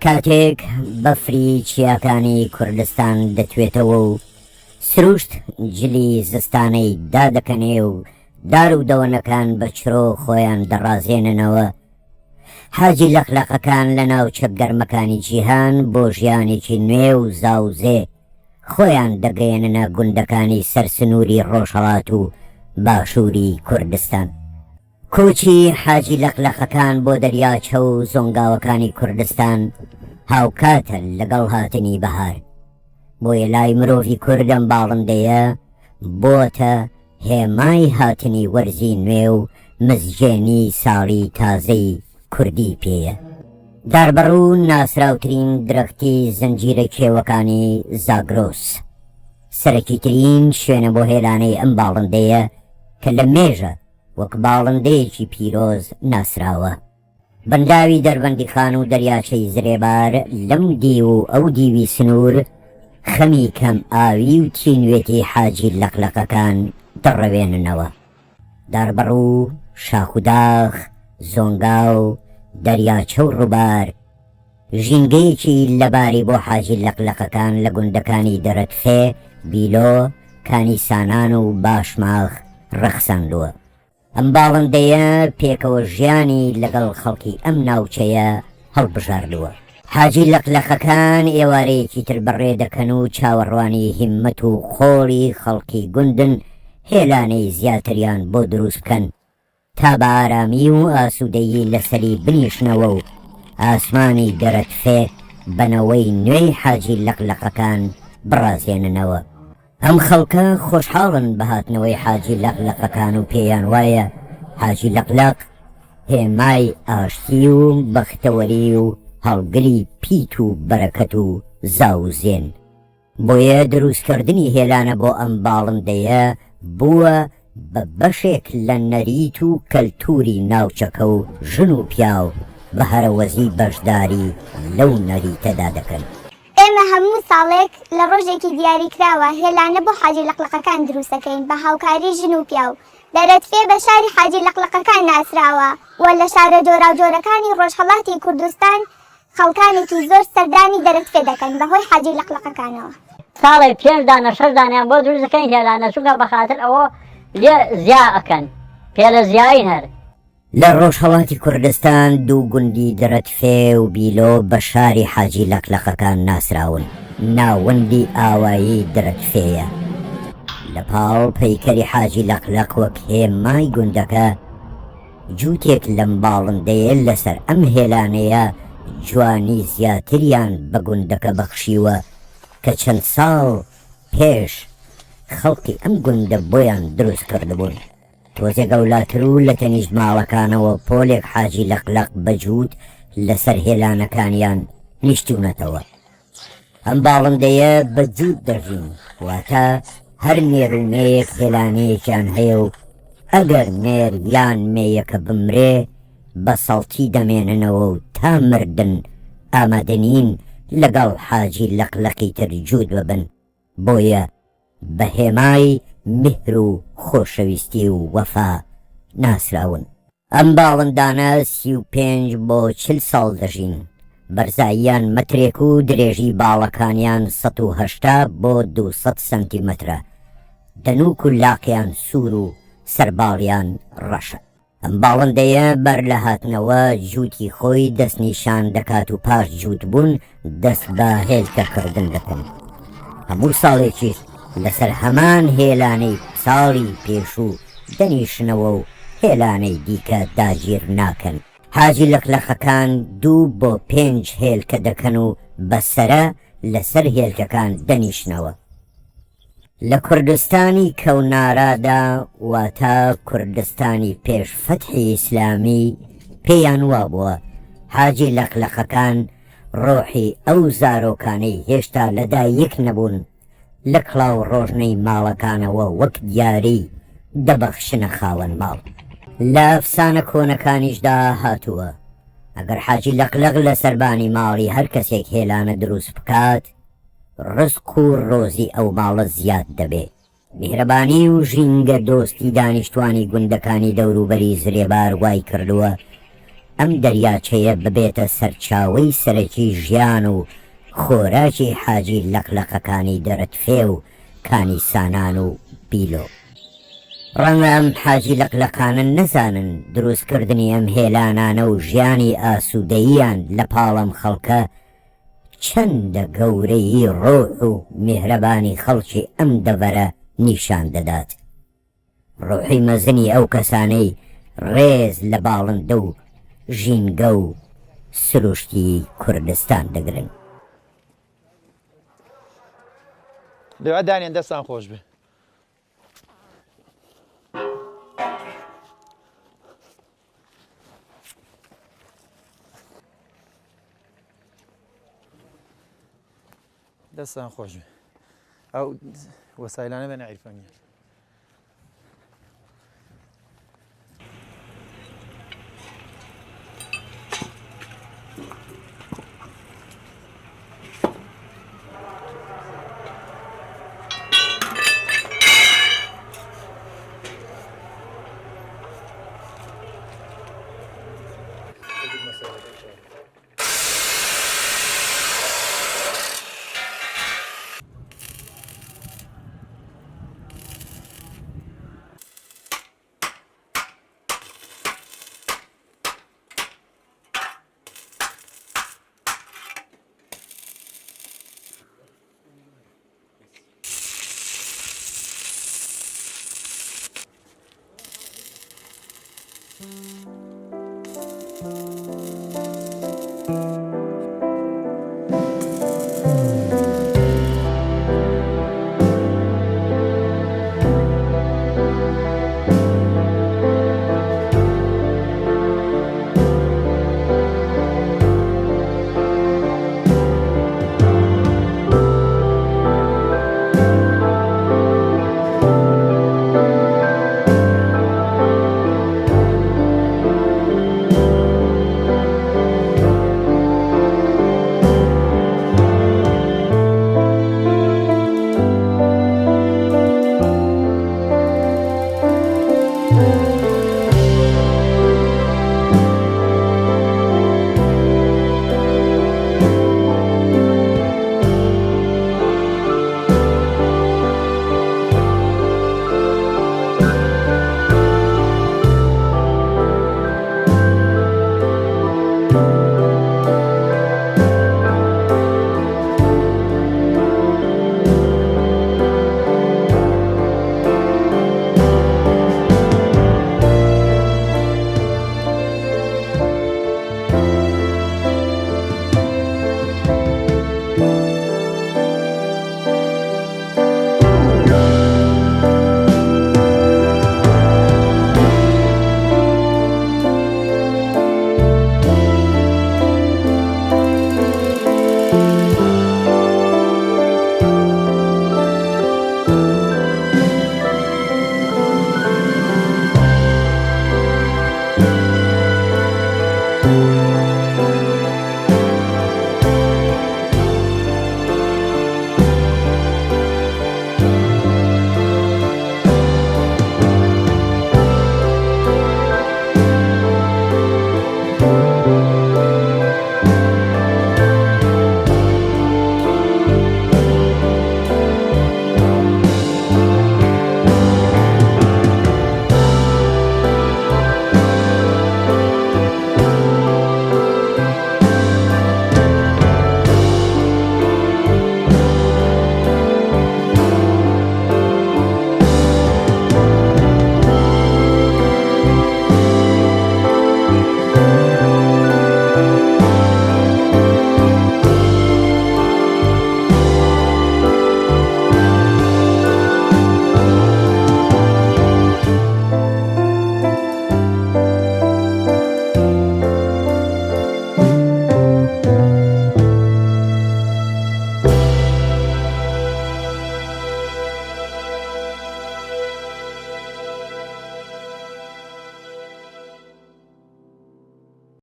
کاتێک بەفری چیاکانی کوردستان دەتوێتەوە و سروشت جلی زستانەی دادەکەنێ و دار و دەوەنەکان بە چرۆ خۆیان دەڕازێننەوە، حاجی لەقلەقەکان لە ناوچە گەرمەکانی جیهان بۆ ژیانێکی نوێ و زاوزێ خۆیان دەگەیەننە گوندەکانی سەر سنووری ڕۆژهەڵات و باشووری کوردستان. کۆچی حاجی لەقلەقەکان بۆ دەریاچە و زۆنگاوەکانی کوردستان هاوکاتە لەگەڵ هاتنی بەهار، بۆیە لای مرۆڤی کورد ئەم باڵندەیە بۆتە هێمای هاتنی وەرزی نوێ و مزگێنی ساڵی تازەی کوردی پێیە. داربەڕوو ناسراوترین درەختی زنجیرە کێوەکانی زاگرۆس، سەرەکیترین شوێنە بۆ هێلانەی ئەم باڵندەیە کە لە مێژە وەک باڵندەیەکی پیرۆز ناسراوە. بەنداوی دەربەندیخان و دەریاچەی زرێبار لەم دیو و ئەو دیوی سنوور خەمی کەم ئاوی و تینوێتی حاجی لەقلەقەکان دەڕەوێننەوە. داربەڕوو، شاخ و داخ، زۆنگاو، دەریاچە و ڕووبار، ژینگەیەکی لەباری بۆ حاجی لەقلەقەکان لە گوندەکانی دەرەتفێ، بیلۆ، کانی سانان و باشماخ ڕەخساندووە. ئەم باڵندەیە پێکەوە ژیانی لەگەڵ خەڵکی ئەم ناوچەیە هەڵبژاردووە. حاجی لەقلەقەکان ئێوارەیەکی تر بەڕێ دەکەن و چاوەڕوانی هیممەت و قۆڵی خەڵکی گوندن هێلانەی زیاتریان بۆ دروست بکەن تا بە ئارامی و ئاسوودەیی لەسەری بنیشنەوە و ئاسمانی دەرەتفێ بە نەوەی نوێی حاجی لەقلەقەکان بڕازێننەوە. ئەم خەڵکە خۆشحاڵن بە هاتنەوەی حاجی لەق لەقەکان و پێیان وایە حاجی لەق لەق هێمای ئاشتی و بەختەوەری و هەڵگری پیت و بەرەکەت و زاو و زێن. بۆیە دروستکردنی هێلانە بۆ ئەم باڵندەیە بووە بە بەشێک لە نەریت و کەلتووری ناوچەکە و ژن و پیاو بە هەرەوەزی بەشداری لەو نەریتەدا دەکەن. ئێمە هەموو ساڵێک لە ڕۆژێکی دیاریکراوە هێلانە بۆ حاجی لەقلەقەکان دروستەکەین بە هاوکاری ژن و پیاو. دەرەتفێ بە شاری حاجی لەقلەقەکان ناسراوە و لە شارە جۆراوجۆرەکانی ڕۆژهەڵاتی کوردستان خەڵکانێکی زۆر سەردانی دەرەتفێ دەکەن بەهۆی حاجی لەقلەقەکانەوە. ساڵێک پێنج دانە شەش دانەیان بۆ دروست دەکەین هێلانە چونکە بەخاتر ئەوە لێ زیا ئەکەن پێلە زیاین هەر. لە ڕۆژهەڵاتی کوردستان دوو گوندی دەرەتفێ و بیلۆ بە شاری حاجی لەقلەقەکان ناسراون، ناوەندی ئاوایی دەرەتفێیە. لە پاڵ پەیکەری حاجی لەقلەق وەک هێمای گوندەکە، جووتێک لەم باڵندەیە لەسەر ئەم هێلانەیە جوانی زیاتریان بە گوندەکە بەخشیوە کە چەند ساڵ پێش خەڵکی ئەم گوندە بۆیان دروست کردبوون. تۆزێک ئەولاتر و لە تەنیشت ماڵەکانەوە پۆلێک حاجی لەقلەق بە جووت لەسەر هێلانەکانیان نیشتوونەتەوە. ئەم باڵندەیە بە جووت دەژین، واتە هەر نێر و مێیەک هێلانەیەکیان هەیە و ئەگەر نێر یان مێیەکە بمرێ بە سەڵتی دەمێننەوە و تا مردن ئامادە نین لەگەڵ حاجی لەقلەقی تر جووت ببن، بۆیە بە هێمای میهر و خۆشەویستی و وەفا ناسراون. ئەم باڵندانە 35 بۆ 40 ساڵ دەژین، بەرزاییان مەترێک و درێژی باڵەکانیان 180 بۆ 200 سەنتیمەترە، دەنووک و لاقیان سوور و سەرباڵیان ڕەشە. ئەم باڵندەیە بەر لە هاتنەوە جووتی خۆی دەستنیشان دەکات و پاش جووتبوون دەست بە هێلکەکردن دەکەن. هەموو ساڵێکیش لەسەر هەمان هێلانەی ساڵی پێشوو دەنیشنەوە و هێلانەی دیکە داگیر ناکەن. حاجی لەقلەقەکان دوو بۆ پێنج هێلکە دەکەن و بە سەرە لەسەر هێلکەکان دەنیشنەوە. لە کوردستانی کەونارادا واتە کوردستانی پێش فەتحی ئیسلامی پێیان وابووە حاجی لەقلەقەکان ڕۆحی ئەو زارۆکانەی هێشتا لەدایک نەبوون لە کڵاو ڕۆژنەی ماڵەکانەوە وەک دیاری دەبەخشنە خاوەن ماڵ. لە ئەفسانە کۆنەکانیشدا هاتووە ئەگەر حاجی لەقلەق لە سەربانی ماڵی هەر کەسێک هێلانە دروست بکات ڕزق و ڕۆزی ئەو ماڵە زیاد دەبێ. میهرەبانی و ژینگە دۆستی دانیشتوانی گوندەکانی دەوروبەری زرێبار وای کردووە. ئەم دەریاچەیە ببێتە سەرچاوەی سەرەکی ژیان و خۆراکی حاجی لەقلەقەکانی دەرەتفێ و کانی سانان و بیلۆ. ڕەنگە ئەم حاجی لەقلەقانە نەزانن دروستکردنی ئەم هێلانانە و ژیانی ئاسوودەییان لە پاڵ ئەم خەڵکە چەندە گەورەیی ڕۆح و میهرەبانی خەڵکی ئەم دەڤەرە نیشان دەدات. ڕۆحی مەزنی ئەو کەسانەی ڕێز لە باڵندە و ژینگە و سروشتی کوردستان دەگرن. لەوێ دانێن دەستان خۆش بێ. دەستان خۆش بێ ئەو وەسایلانە بێنە عیرفانیان.